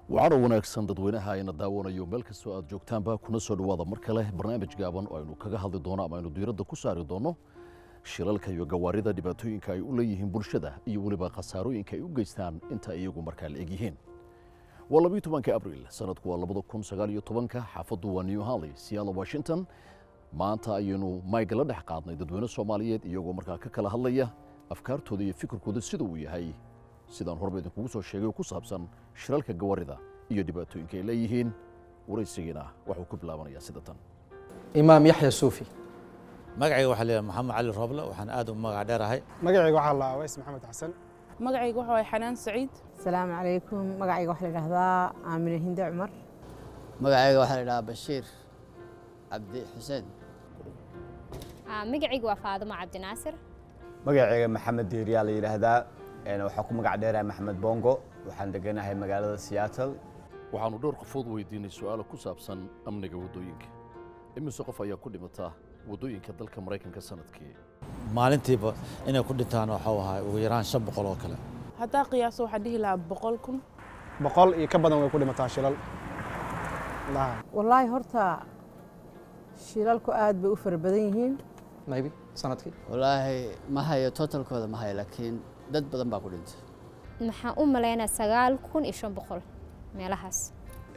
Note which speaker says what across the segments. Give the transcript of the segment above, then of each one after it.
Speaker 1: Wacano wanaagsan dadweynaha ayna daawanayo meel kastoo aad joogtaanba, kuna soo dhowaada mar kale barnaamij gaaban oo aynu kaga hadli doono ama aynu diiradda ku saari doono shilalka iyo gawaarida, dhibaatooyinka ay u leeyihiin bulshada iyo weliba khasaarooyinka ay u geystaan inta iyagu markaa la egyihiin. Waa 12-ka Abriil, sanadku waa 2019-ka, xaafaddu waa New Harley, Seattle, Washington. Maanta ayaynu mayga la dhex qaadnay dadweyne Soomaaliyeed, iyagoo markaa ka kala hadlaya afkaartooda iyo fikirkooda sida uu yahay, sidaan horba idinkugu soo sheegay, oo ku saabsan shilalka gawaarida iyo dhibaatooyinka ay leeyihiin. Waraysigiina waxuu ku bilaabanayaa sida tan.
Speaker 2: Imaam Yaxya Suufi.
Speaker 3: Magacayga waxaa la yidhaha Maxamed Cali Rooble, waxaan aad u magac dheerahay.
Speaker 4: Magacayga waxaa la Aweys Maxamed Xasan.
Speaker 5: Magacayga waxa waaye Xanaan Saciid.
Speaker 6: Asalaamu calaykum, magacayga waxaa la yidhahdaa Aamine Hinde Cumar.
Speaker 7: Magacayga waxaa la yidhahaa Bashiir Cabdi Xuseen.
Speaker 8: Magacayga waa Faadimo Cabdinaasir.
Speaker 9: Magacayga Maxamed Diiriyaa la yidhaahdaa, waxaa ku magac dheerahay Maxamed Bongo, waxaan deganahay magaalada Seattle.
Speaker 1: Waxaannu dhowr qofood weydiinay su'aalo ku saabsan amniga waddooyinka. Imise qof ayaa ku dhimata waddooyinka dalka Maraykanka sanadkii?
Speaker 3: Maalintiiba inay ku dhintaan waxuu ahaa ugu yaraan 500 oo kale.
Speaker 5: Haddaa qiyaaso, waxaan dhihi lahaa 100,000.
Speaker 4: 100 iyo ka badan way ku dhimataa shilal.
Speaker 6: Wallaahi horta shilalku aad bay u fara badan yihiin.
Speaker 2: Maybe sanadkii.
Speaker 7: Wallaahi ma hayo totalkooda, ma hayo, laakiin dad badan baa ku dhintay.
Speaker 8: Maxaan u malaynaa 9500 meelahaas.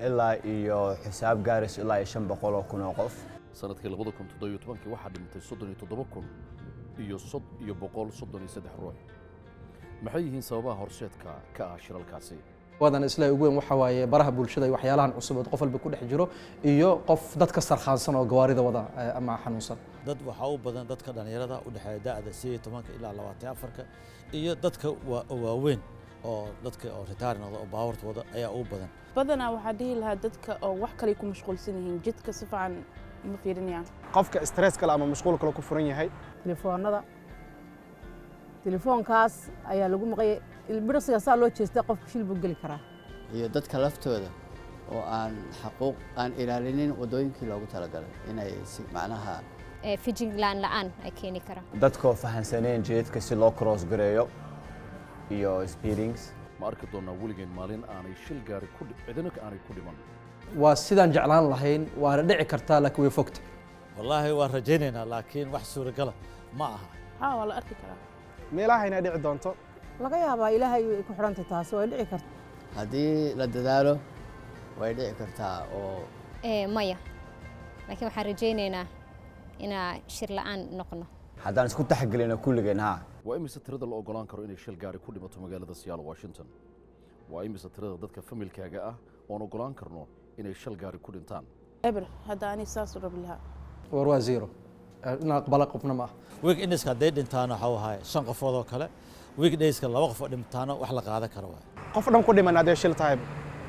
Speaker 9: Ilaa iyo xisaab gaarayso ilaa iyo 500,000 oo qof.
Speaker 1: Sanadkii 2017-kii waxaa dhintay 37,133 ruux. Maxay yihiin sababaha horseedka ka ah shilalkaasi?
Speaker 2: Wadan isla ugu weyn waxa waaye baraha bulshada iyo waxyaalahan cusub oo qof walba ku dhex jiro, iyo qof dadka sarkhaansan oo gawaarida wada ama xanuunsan.
Speaker 3: Dad waxaa u badan dadka dhallinyarada u dhexeeya da'da 18-ka ilaa 24-ka, iyo dadka waaweyn oo dadka oo retire noqda oo baabuurta wada ayaa ugu badan.
Speaker 5: Badanaa waxaa dhihi lahaa dadka oo wax kale ku mashquulsan yihiin, jidka si fiican ma fiirinayaan.
Speaker 4: Qofka stress kale ama mashquul kale ku furan yahay.
Speaker 6: Telefoonada, telefoonkaas ayaa lagu maqayay, ilbiriqsiga saa loo jeesta qofka shil buu geli karaa.
Speaker 7: Iyo dadka laftooda oo aan xaquuq aan ilaalinin waddooyinkii loogu talagalay inay si macnaha.
Speaker 8: Feejignaan la'aan ay keeni karaan.
Speaker 9: Dadkoo fahansaneen jidadka si loo cross gareeyo iyo speedings.
Speaker 1: Ma arki doonaa weligeen maalin aanay shil gaari ku cidina aanay ku dhiman?
Speaker 2: Waa sidaan jeclaan lahayn, waana dhici kartaa, laakiin way fogta.
Speaker 3: Wallaahi waan rajaynaynaa, laakiin wax suuragala ma aha.
Speaker 5: Ha, waa la arki karaa.
Speaker 4: Meelaha inay dhici doonto.
Speaker 6: Laga yaabaa, Ilaahay ay ku xidhantay taasi, way dhici karta.
Speaker 7: Haddii la dadaalo way dhici kartaa oo.
Speaker 8: Maya, laakiin waxaan rajaynaynaa inaa shir la'aan noqono.
Speaker 9: Haddaan isku taxgelino kulligeen, haa.
Speaker 1: Waa imise tirada la ogolaan karo inay shil gaari ku dhimato magaalada Seattle, Washington? Waa imise tirada dadka familkaaga ah oon ogolaan karno inay shil gaari ku dhintaan?
Speaker 5: Eber hadda ani saas u rabi lahaa.
Speaker 2: War waa zero, in aqbala qofna ma ah.
Speaker 3: Weekendiska hadday dhintaan waxuu ahay shan qofood oo kale, weekdayska laba qof oo dhintaano wax la qaadan karo waay.
Speaker 4: Qof dhan ku dhiman haddee shil tahayba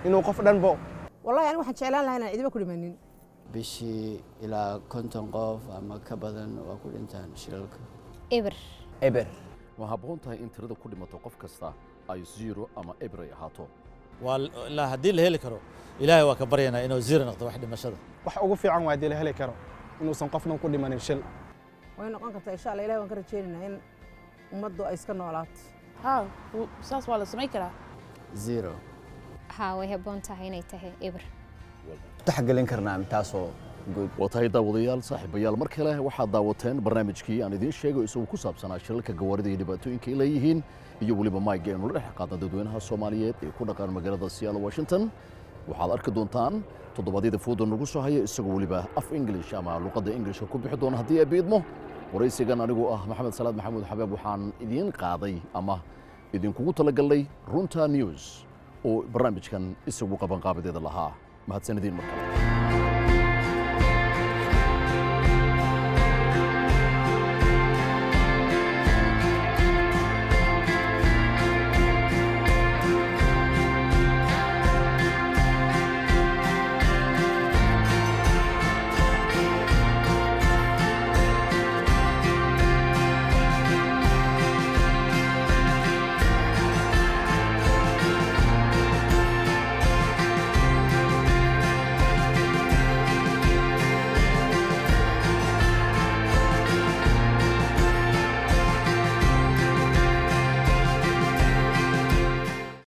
Speaker 4: inuu qof dhanbo.
Speaker 6: Wallahi aniga waxaan jeclaan lahaa inaan cidiba ku dhimanin.
Speaker 7: Bishii ilaa 50 qof ama ka badan waa ku dhintaan shilalka.
Speaker 8: Eber.
Speaker 9: Eber.
Speaker 1: Ma habboon tahay in tirada ku dhimato qof kasta ay zero ama eber ay ahaato?
Speaker 3: Waa ilaa haddii la heli karo, Ilaahay waa ka baryaynaa inuu zero noqdo wax dhimashada.
Speaker 4: Wax ugu fiican waa haddii la heli karo inuusan qof dhan ku dhimanin shil.
Speaker 6: Way noqon kartaa, insha Allah. Ilahay waan ka rajaynaynaa in ummaddu ay iska noolaato.
Speaker 5: Ha, saas waa la samayn karaa.
Speaker 7: Zero.
Speaker 8: Ha, way habboon tahay inay tahay eber.
Speaker 9: Taxgelin karnaa intaasoo guud.
Speaker 1: Waa tahay daawadayaal, saaxiibayaal, mar kale waxaad daawateen barnaamijkii aan idiin sheegay, isagu ku saabsanaa shilalka gawaarida iyo dhibaatooyinka ay leeyihiin, iyo weliba mayga aynu la dhex qaadna dadweynaha Soomaaliyeed ee ku dhaqan magaalada Seattle, Washington. Waxaad arki doontaan toddobaadyada fooda nagu soo haya, isagoo weliba af English ama luqadda Englishka ku bixi doona haddii ay biidmo. Waraysigan anigoo ah Maxamed Salaad Maxamuud Xabeeb waxaan idiin qaaday ama idinkugu talagalnay Runta News oo barnaamijkan isagu qabanqaabadeeda lahaa. Mahadsanidin mar kale.